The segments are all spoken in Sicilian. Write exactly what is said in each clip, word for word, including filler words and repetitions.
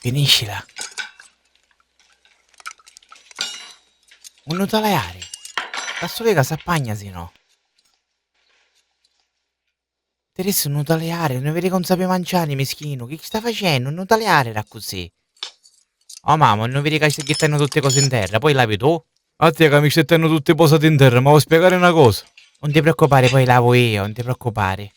Finiscila. Un nutaleari. Lassu vica s'appagna si no. Ti dissi un nutaleari, non vedi ca non sapi manciari, mischinu. Chi sta facennu? Un nutaleari era così. Oh mamma, non vedi ca stai ghittando tutte cose in terra, poi lavi tu? A tia ca mi stai tennu tutti posati in terra, ma vuoi spiegare una cosa? Non ti preoccupare, poi lavo io, non ti preoccupare.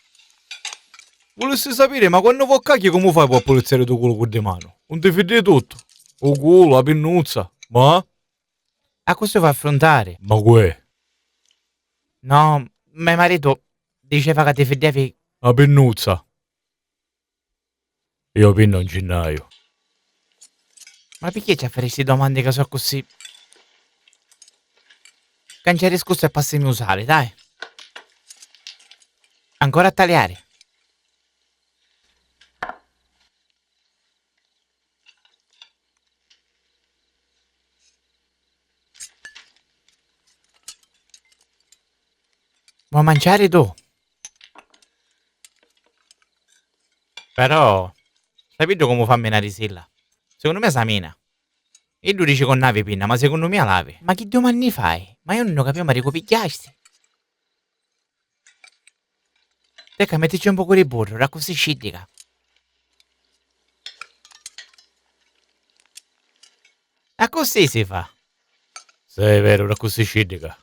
Vulissi sapere, ma quando vuoi cacchio come fai poi a pulizzare tu culo cu di mano? Non ti fiddi di tutto? O culo, a pinnuzza, ma? A questo fa affrontare. Ma cuè? No, me marito diceva che ti fidevi. A pinnuzza. Io pinno un ginnaio. Ma perché ci a fare sti domande che so così? Cancia discorso e passimi usare, dai. Ancora a taliare. Vuoi mangiare tu? Però, sapiddu comu fa a minari silla? Secondo me sa mina. Iddu dici con navi pinna, ma secondo me lavi. Ma chi domandi fai? Ma io non ho capito, ma dico pigliasti? Tecca, mettici un poco di burro, ra così sciddica. Accussì si fa. Sì, è vero, ra così sciddica.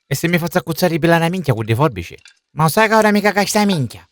E se mi fazzu accuzzari pila na minchia cu di forbici? Ma lo sai ca ora mi caca sta minchia?